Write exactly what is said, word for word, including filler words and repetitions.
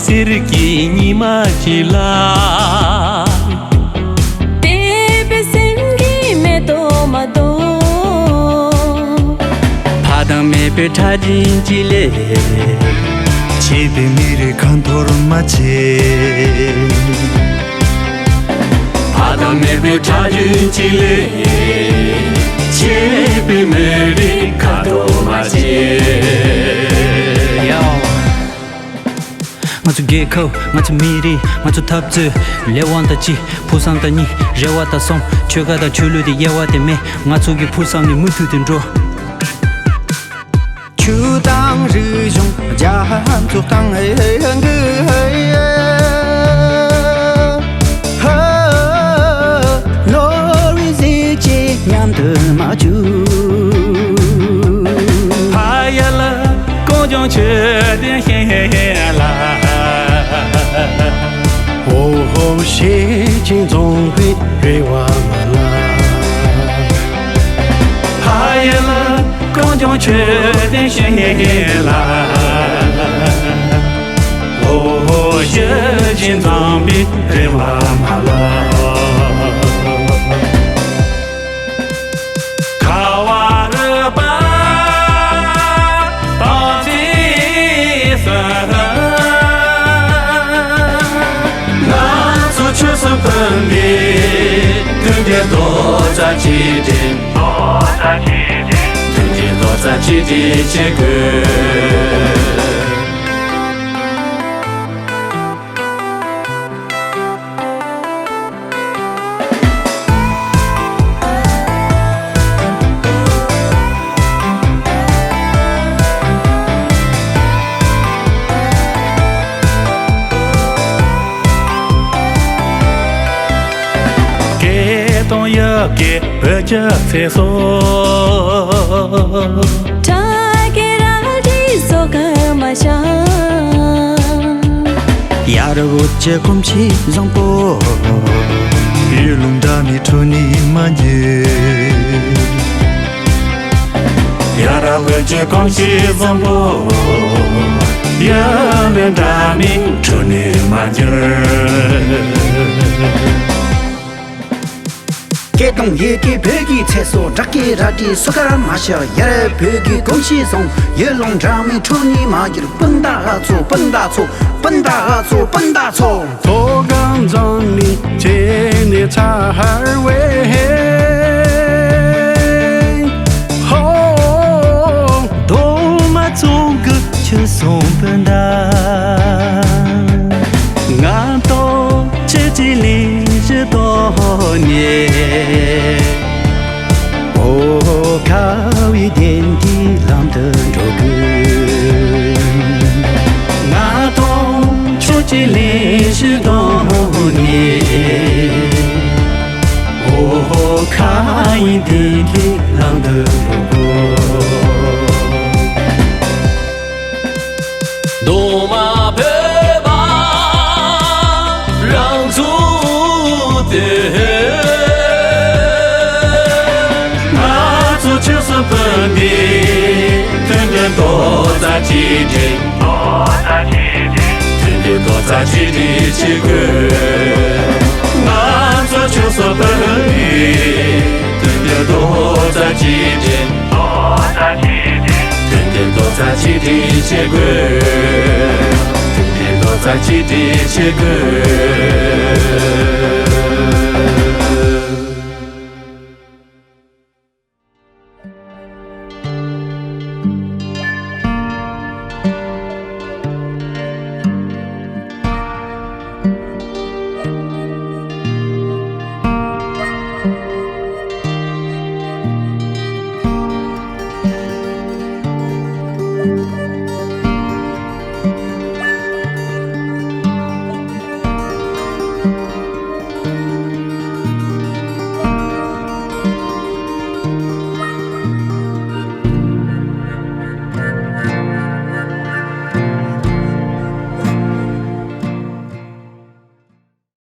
གསེར་གྱི་ཉི་མ་ཅིག་ལ། བལྟས་པའི་སེམས་ཀྱི་མེ་ཏོག་མ་དོ། ཕ་དང་མེས་པོའི་ཁྲག་རྒྱུན་གཅིག་ལས། ཆད་པའི་མི་རིགས་ཁ་འཐོར་མ་བྱེད། ཕ་དང་མེས་པོའི་ཁྲག་རྒྱུན་གཅིག་ལས། ཆད་པའི་མི་རིགས་ཁ་འཐོར་མ་བྱེད། ཡའོ། ང་ཚོ་རྒྱལ་ཁབ། ང་ཚོ་མི་རིགས། ང་ཚོ་འཐབ་རྩོད། ལས་དབང་དང་གཅིག་ཕུགས་བསམ་དང་གཉིས། རེ་བ་དང་གསུམ། ཆོལ་ཁ་དང་ཆོས་ལུགས་དེ་དབྱེ་བ་དེ་མེད། ང་ཚོ་གི་ཕུགས་བསམ་ནི་མུ་མཐུད་དུ་འགྲོ། ཆོས་དང་རིག་གཞུང་རྒྱ་མཚོ་དང་། ནོར་བུའི་གཟི་བརྗིད་མཉམ་དུ་མ་བསྐྱུར། ཕ་ཡུལ་གངས་ལྗོངས་ཆོས་ལྡན་ཞིང་ལ། ཧོ་ཧོ་གཞིས་བྱེས་འཛོམས་པའི་རེ་བ་མ་ལགས། ཕ་ཡུལ་གངས་ལྗོངས་ཆོས་ལྡན་ཞིང་ལ། ཧོ་ཧོ་གཞིས་བྱེས་འཛོམས་པའི་རེ་བ་མ་ལགས། ཁ་བ་རི་པ་སྟག་རྩེ་སུ། ང་ཚོ་ཆོས་སུ་སྤུན་ཟླའི་མཐུན་སྒྲིལ་རྡོག་རྩ་གཅིག་སྒྲིལ། མཐུན་སྒྲིལ་རྡོག་རྩ་གཅིག་སྒྲིལ་བྱེད་དགོས། སྐད་གཏོང་ཡག་གི་བོད་ཀྱི་ཚེ་སྲོག་ཁྲག་གི་རལ་གྲི་སོ་ཁ་མ་བྱ། ཡ་རབས་བོད་ཀྱི་གོམས་གཤིས་བཟང་པོ། ཡུལ་ལུང་འདྲ་མིན་ཁྲོད་ནས་མ་འགྱུར། ཡ་རབས་བོད་ཀྱི་གོམས་གཤིས་བཟང་པོ། ཡུལ་ལུང་འདྲ་མིན་ཁྲོད་ནས་མ་འགྱུར། སྐད་གཏོང་ཡི་གེ་བོད་ཀྱི་ཚེ་སྲོག་ཁྲག་གི་རལ་གྲི་སོ་ཁ་མ་བྱ། ཡ་རབས་བོད་ཀྱི་གོམས་གཤིས་བཟང་། ཡུལ་ལུང་འདྲ་མིན་ཁྲོད་ནས་མ་འགྱུར། སྤུན་ཟླ་ཚོ། སྤུན་ཟླ་ཚོ། སྤུན་ཟླ་ཚོ། སྤུན་ཟླ་ཚོ། མཐོ་སྒང་འཛམ་གླིང་བྱེ་གནས་ཚ་བའི། ཧོ། གདོང་དམར་ཚོགས་ཀྱི་ཆོལ་གསུམ་སྤུན་ཟླ། ང་ཚོ་ཆོས་ཀྱི་ལས་གཞི་གཏོད་ནས། འོ། ཁ་བའི་བདེན་མཐའི་ལམ་དུ་འགྲོ་དགོས། ང་ཚོ་ཆོས་ཀྱི་ལས་གཞི་གཏོད་ནས། འོ། ཁ་བའི་བདེན་མཐའི་ལམ་དུ་འགྲོ་དགོས། གདོང་དམར་བོད་པ་རང་ཚུགས་ཏེ། ང་ཚོ་ཆོས་སུ་སྤུན་ཟླའི་མཐུན་སྒྲིལ་རྡོག་རྩ་གཅིག་སྒྲིལ། མཐུན་སྒྲིལ་རྡོག་རྩ་གཅིག་སྒྲིལ་བྱེད་དགོས། ང་ཚོ་ཆོས་སུ་སྤུན་ཟླའི་མཐུན་སྒྲིལ་རྡོག་རྩ་གཅིག་སྒྲིལ། མཐུན་སྒྲིལ་རྡོག་རྩ་གཅིག་སྒྲིལ་བྱེད་དགོས། མཐུན་སྒྲིལ་རྡོག་རྩ་གཅིག་སྒྲིལ་བྱེད་དགོས།